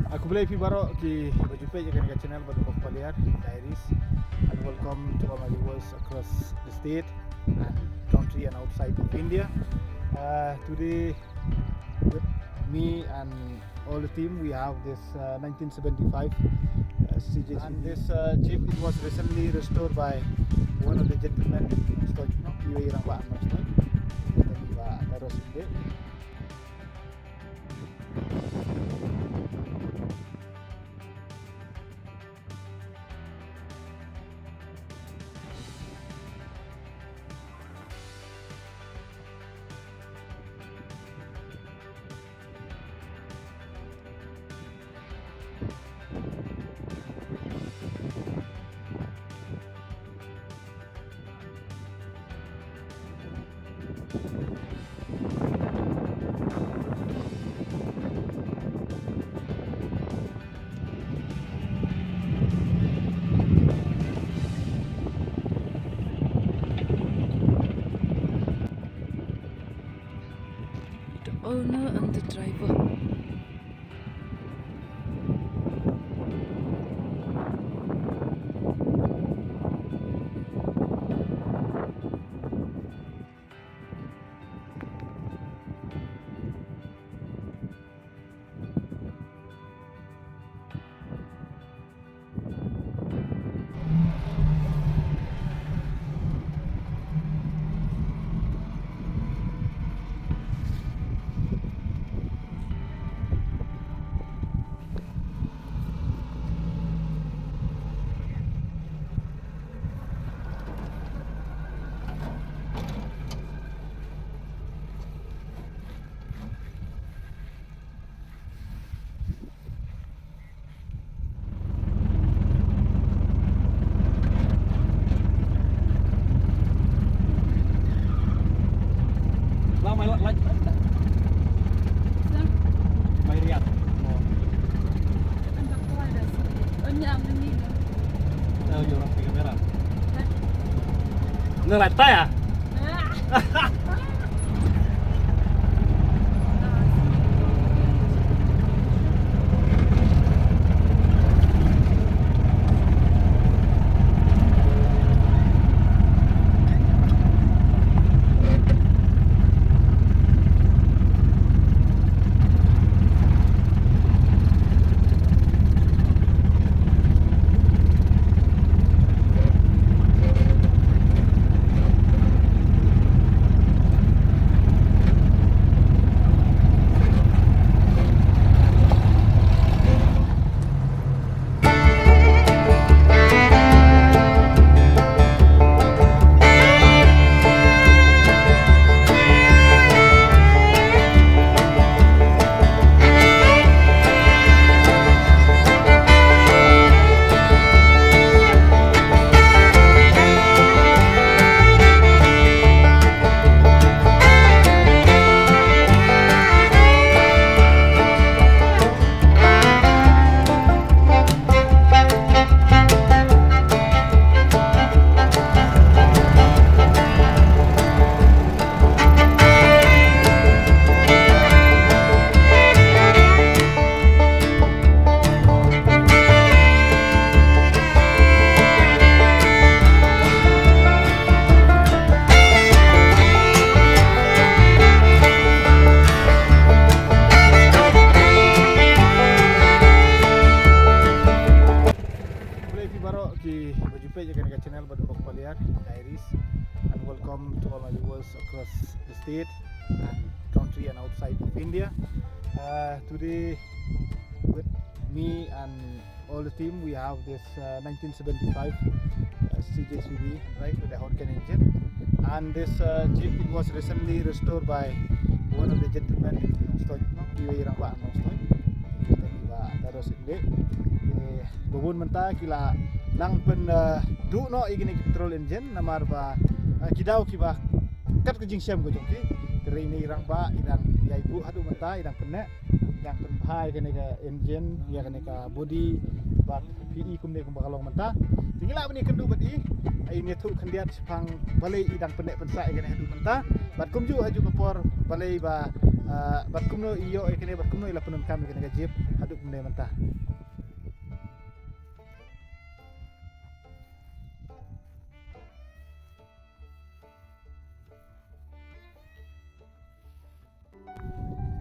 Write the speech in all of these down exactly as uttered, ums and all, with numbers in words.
Ah, khublei phi baroh kiba ju peit ïa kane ka channel ba dei Bok Paliar Diaries, and welcome to all my viewers across the state and country and outside of India. Uh, today with me and all the team, we have this uh, nineteen seventy-five uh, C J C B. And this uh, jeep, it was recently restored by one of the gentlemen in Nongstoiñ, no? Iwei i rangbah Nongstoiñ. Ïa kane ka Tyrus Symbeh. The owner and the driver. Lah, mai la-, light, light. Sa? Mai riat. Oh. Ang bakwa da si. Onya ang nini, no? Tahu je orang pakai merah. Hah? Ni light ya? Ah. Khublei phi baroh kiba ju peit ïa kane ka channel ba dei Bok Paliar Diaries, and welcome to all my viewers across the state and country and outside of India. Uh, today with me and all the team, we have this uh, nineteen seventy-five uh, C J C B, right, with the Hurricane engine. And this uh, jeep, it was recently restored by one of the gentlemen in Nongstoiñ, no? Iwei i rangbah Nongstoiñ. Ïa kane ka Tyrus Symbeh. Eh, ba bun mynta ki la nang pyn, eh, duh noh ïa kine ki petrol engine namar ba, eh, ki daw kiba kat ka jingshem ka jong ki. Te ine i rangbah i dang ïai buh haduh mynta, i dang pynneh, i dang pynbha ïa kane ka engine, ïa kane ka body, bad phi i kumne kumba ka long mynta. Te ngi lah ban ïakynduh bad i, ai ïathuh khyndiat shaphang balei i dang pynneh pynsah ïa kane haduh mynta. Bad kumjuh hajuh ka por balei ba, ah, bad kumno i ïoh ïa kane, bad kumno i la pyndonkam ïa kane ka jeep ha Duk mynne mynta.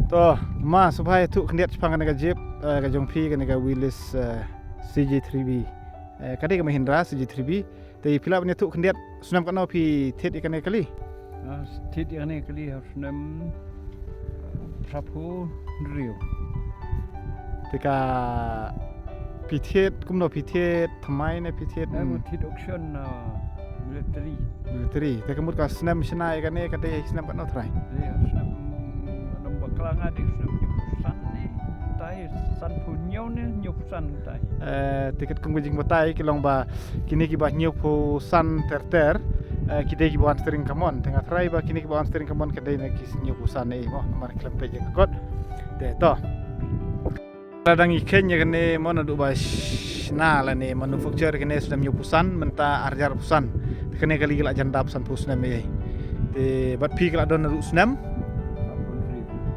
To, ma sngewbha ïathuh khyndiat shaphang kane ka jeep, eh, ka jong phi kane ka Willys, eh, C J three B. Eh, ka dei ka Mahindra C J three B. Te phi lah ban ïathuh khyndiat snem katno phi thied ïa kane ka kali? Ah, thied ïa kane ka kali ha u snem phra phew hynriew. Te ka phi thied kumno, phi thied thymmai ne phi thied, eh, hmm, thied auction, ah, military. Military. Te ka mut ka snem shna ïa kane ka dei snem katno trai? Dei ha u snem, ah, nang bakla nga dei u snem hynñiew phew san ne, tai san phew hynñiew ne hynñiew phew san tai. Eh, te katkum ka jingbatai ki long ba kine kiba hynñiew phew san ter ter, eh, ki dei kiba wan string kamon. Te nga trai ba kine kiba wan string kamon ka dei na ki hynñiew phew san ne mo, namar khlem peit ïa ka kot. Te to. Lada ngi kheiñ ïa kane mo naduh ba shna lane manufacture kane snem hynñiew phew san, mynta ar hajar phew san. Te kane ka kali ka la jan da phew san phew snem ïa. Te bad phi ka la don naduh snem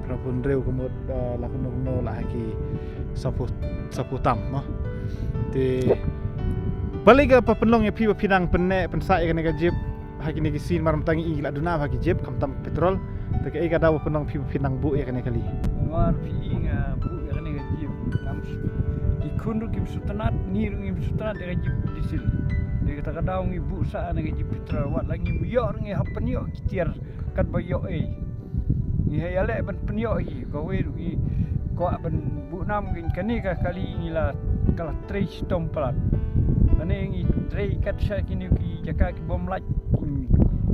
phra phew hynriew, ka mut, eh, la kumno kumno la ha ki saw phew, saw phew tam mo. Te balei ka ba pynlong ïa phi ba phi nang pynneh pynsah ïa kane ka jeep ha kine ki sngi, namar mynta ngi i la duna ba ha ki jeep khamtam petrol. Te kaei ka daw ba pynlong phi ba phi nang buh ïa kane ka kali? Namar phi i nga buh ïa kane ka jeep, ngam s-, ki khun ruh kim sngewtynnat, ngi ruh ngim sngewtynnat ïa ka jeep diesel. Te kata ka daw ngi buh sah ïa kane ka jeep petrol, wat la ngim ïoh ruh ngi hap pynïoh ki tiar katba ïoh ei. Ngi hap ïaleh ban pynïoh hi, kawei ruh ngi kwah ban buh nam, kane ka kali ngi la, ka la trei shitom palat. Kane ngi trei kat sha kine ki jaka ki bym lait, ngi,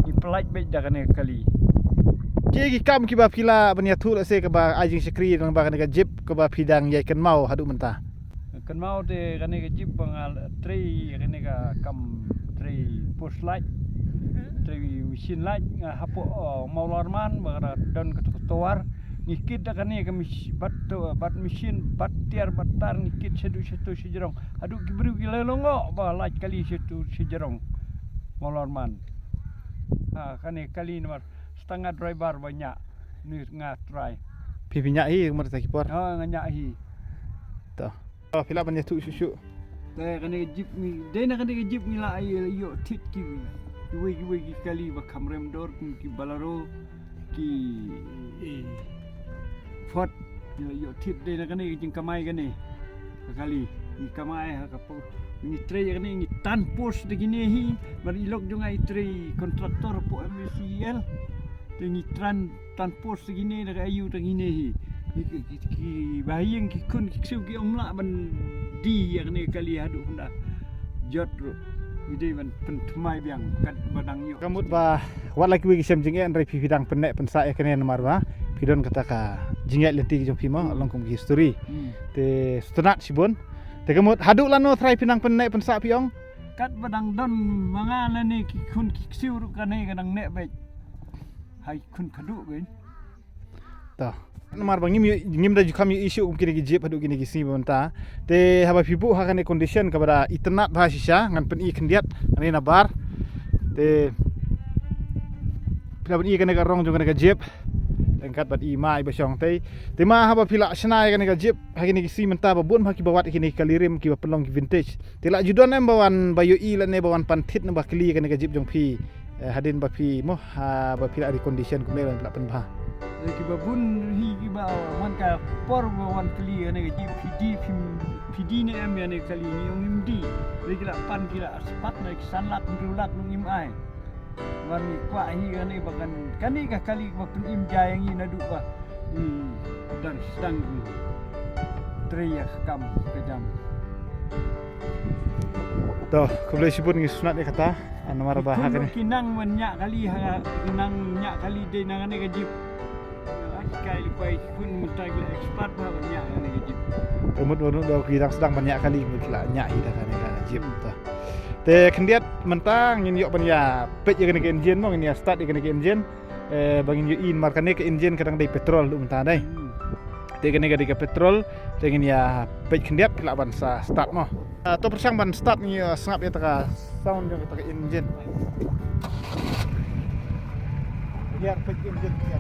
ngi pyllait beit da kane ka kali. Ki, ki kam kiba phi lah ban ïathuh lehse kaba ai jingshakri lyngba kane ka jeep kaba phi dang ïai kynmaw haduh mynta? Kynmaw te kane ka jeep ba nga la trei, kane ka kam trei post light, trei machine light, nga hapoh, oh, Mawlarman, ba ka don kato ka tower. Ngi kit da kane ka mach-, bad to, bad machine, bad tiar, bad tar, ngi kit shaduh shato shajrong. Haduh ki briew ki la lyngngoh ba lait kali shato shajrong Mawlarman. Ha, kane kali namar stanga driver ba ñiah, ni nga trai. Phi, phi ñiah hi, kumta ki por? Ha, nga ñiah hi. To. Oh, phi lah ban ïathuh shuh shuh. Te kane ka jeep ngi, dei na kane ka jeep ngi la ïoh thied kiwei, kiwei, kiwei ki kali ba kham rem dor kum ki Bolero, ki, eh, Ford, ngi la ïoh thied dei na kane ka jingkamai kane ka kali. Ngi kamai ha ka por, ngi trei ïa kane, ngi tan post da kine hi, namar i lok jong nga i trei contractor hapoh M S E L. Te ngi tan, tan post da kine da ka aïu da kine hi. Ki, ki, ki, kiba ha ïing ki khun ki ksiew kim lah ban die ïa kane ka kali haduh hynda jot ruh. Ngi dei ban pynthymmai biang katba dang ïoh. Ka mut ba wat la kiwei ki shem jingeh, hynrei phi, phi dang pynneh pynsah ïa kane namar ba phi don kata ka jingïaid lynti ki jong phi mo, hmm, long kum ki history. Hmm. Te sngewtynnat shibun. Te ka mut haduh lano trai phi nang pynneh pynsah phi ong? Katba dang don ma nga lane ki khun ki ksiew ruh kane ka dang neh beit. Hai khun khadduh kein. To. Namar ba ngim ïoh, ngim da ju kham ïohi shuh kum kine ki jeep haduh kine ki sngi ba mynta. Te haba phi buh ha kane condition kaba da itynnat bha shisha, ngan pyni khyndiat kane na bar. Te phi la pyni kane ka rong jong kane ka jeep. Ryngkat bad i ma i ba shong tei. Te ma haba phi la shna ïa kane ka jeep ha kine ki sngi mynta ba bun bha kiba wad ïa kine ki kali rim kiba pynlong ki vintage. Te la ju don em ba wan, ba ïohi lane ba wan pan thied ne ba kylli ïa kane ka jeep jong phi, eh, hadien ba phi mo, ha, ba phi la recondition kumne ban phi la pynbha? Eh, kiba bun hi kiba man ka por ba wan kylli ïa kane ka jeep, phi die, phi, phi die ne em ïa kane ka kali? Ngi ong ngim die. Te ki la pan, ki la spat na ki san lak hynriew lak ruh ngim ai. Namar ngi kwah hi kane ba kan, kane ka kali ba pynim ja ïa ngi naduh ba ngi dang sdang ngi trei ïa ka kam ka jam. To, khublei shibun, ngi sngewtynnat ïa kata. Ah, namar ba ha kane ki nang ban ñiah kali, ha ki nang ñiah kali dei na kane ka jeep. Ki kai lypa ki khun mynta ki la expert bha ban ñiah kane ka jeep. Te mut ba nud ba ki dang sdang ban ñiah kali, mut ki la ñiah hi da kane ka jeep. To. Te khyndiat mynta ngin ïoh ban ïa peit ïa kane ka engine mo, ngin ïa start ïa kane ka engine. Eh, ba ngin ïohi namar kane ka engine ka dang dei petrol haduh mynta dei. Hmm. Te kane ka dei ka petrol, te ngin ïa peit khyndiat phi lah ban sa start mo. Ah, to pyrshang ban start, ngin ïa sngap ïa kata ka sound jong kata ka engine. Ïa peit engine ïa.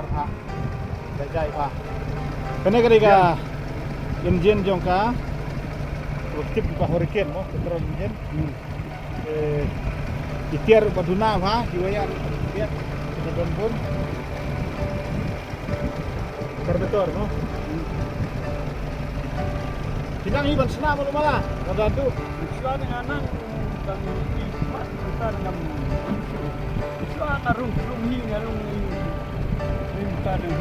Bha. Jai jai bha. Kane ka dei ka engine jong ka. Tip ka Hurricane mo, petrol engine. Hmm. Eh, ki tiar ba duna bha, ki wire ba tiar, ki don bun. Carburetor mo. Ki nang hi ban shna mo mala. Ka da tu. Shna nga nang. Tang i mat, tang ngam. Shuwa nga rung, rung hi, nga rung hi. Rung ta du.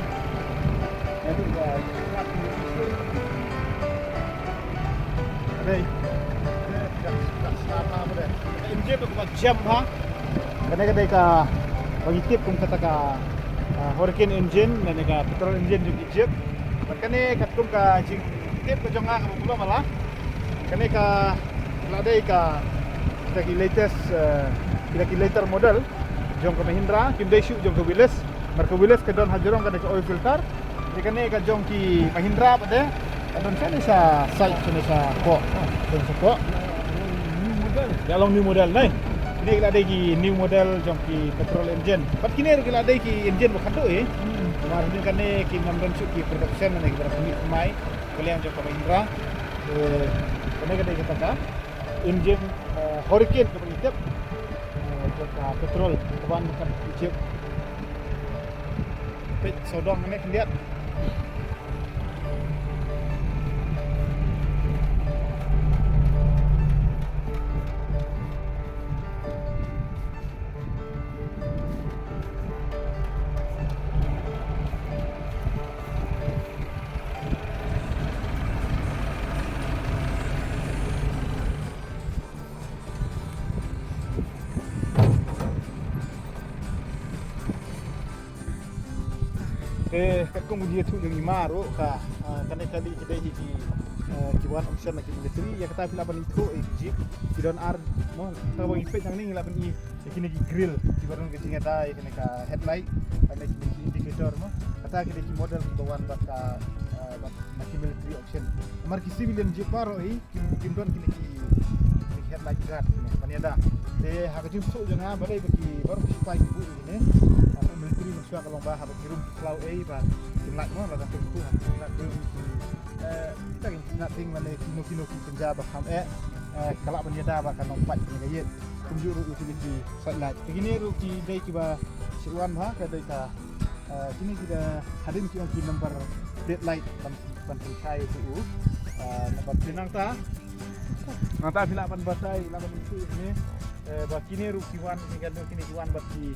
Nga rung ba, nga rung hi. Dei. Dei, dah, dah, selama apa deh? Engine tu kaba jam ha. Kane ka dei kaba ngi tip kum kata ka, ah, Hurricane engine, kane ka petrol engine jong ki jeep. Bad kane katkum ka jingtip ka jong nga kaba mula mala. Kane ka la dei ka, kita ki latest, eh, kita ki later model jong ka Mahindra, kim dei shuh jong ka Willys. Namar ka Willys ka don ha jrong ka dei ka oil filter. Te kane ka jong ki Mahindra pat de ka don shane sha side, shane sha koh. Shane sha koh. New model. Ïa long new model nai. Kine ki la dei ki new model jong ki petrol engine. Pat kine ki la dei ki engine ba khadduh eh. Hmm. Namar kane kim don shuh ki production ne ki production mai. Ka liang jong ka Mahindra. Eh, kane ka dei kata ka engine, eh, Hurricane kaba ngi tip. Eh, jong ka petrol kaba ngi tip. Peit sawdong kane khyndiat. Eh, katkum ngi ïathuh ïa ngi ma ruh ka, ah, kane ka dei ki dei hi ki, eh, ki wan option na ki military, ïa kata phi lah ban ithuh ïa ki jeep, ki don ar, mo, kata ba ngi peit nangne ngi lah ban i, ïa kine ki grill, ki ba don ka jingïada, ïa kine ka headlight, kane ki indicator, mo, kata ki dei ki model ki ba wan bad ka, eh, bad na ki military option. Namar ki civilian jeep baroh hi, kim, kim don kine ki, kine ki headlight guard kine, ban ïada. Te ha ka jingsngewthuh jong nga balei ba ki baroh ki sipai ki buh kine. Haba military mynshuwa ka long ba haba ki rung ki khlaw ei ba kin lait mo, lada ki rung ki khlaw ei, eh, kita ki ngat ding lane kino kino ki kynja ba kham eh, eh, ka lah ban ïada ba kan ym pait kine ka ïit. Kumjuh ruh ïa kine ki side light. Te kine ruh ki dei kiba shu wan bha, ka dei ka, eh, kine ki da hadien ki ong ki number plate light ban ban pynshai ïa u, ah, namar phi nangta. Nangta phi lah ban batai, lah ban ïathuh ïa kine, eh, ba kine ruh ki wan, kine ki wan bad ki,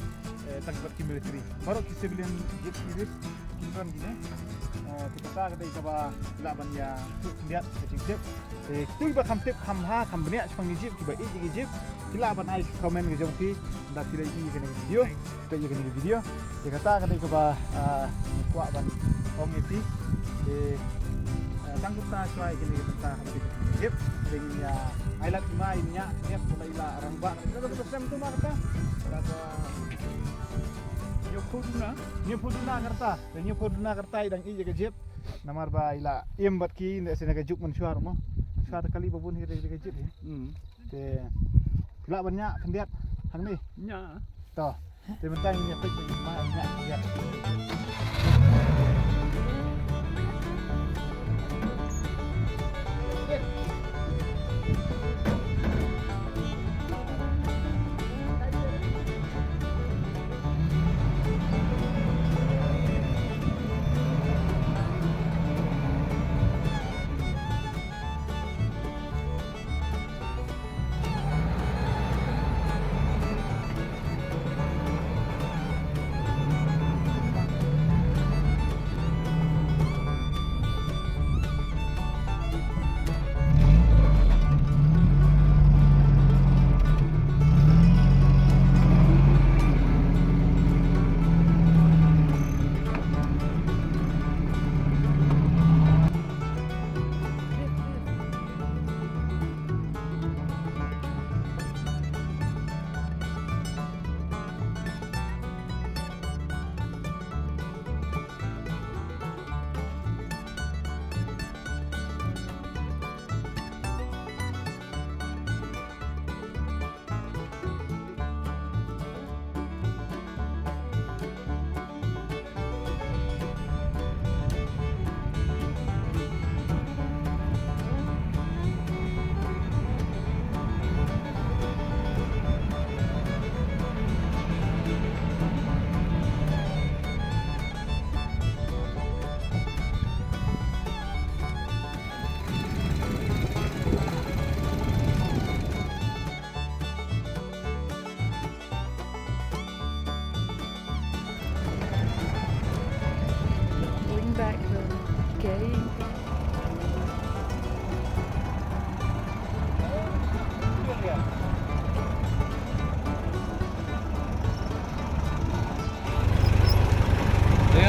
eh, tang bad ki military. Baroh ki civilian jeep ki ris, ki don kine. Eh, te kata ka dei kaba phi lah ban ïathuh khyndiat ka jingtip. Eh, kito kiba kham tip kham bha, kham bniah shaphang ki jeep, kiba ïeit ïa ki jeep. Phi lah ban ai comment ka jong phi, ynda phi la ïohi ïa kane ka video, peit ïa kane ka video. Te kata ka dei kaba, ah, ngi kwah ban ong ïa phi. Te, ah, tang kumta shuwa ïa kane ka bynta ha kane ka jingtip. Te ngin ïa ai lad i ma i mnya, ïa kaba i la rangbah. Kata ka sem tu ma kata. Kata ka New Fortuner. New Fortuner kata. Te New Fortuner kata i dang ïeit ïa ka jeep. Namar ba i la im bad ki, ynda shisha ka juk mynshuwa mo. Mynshuwa te kali ba bun hi ka jeep hi. Hmm. Te phi lah ban ñiah khyndiat hangne? Ñiah. To. Te mynta ngin ïa peit ba ma ñiah khyndiat.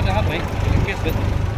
Ka hap, mate. Kiss bit.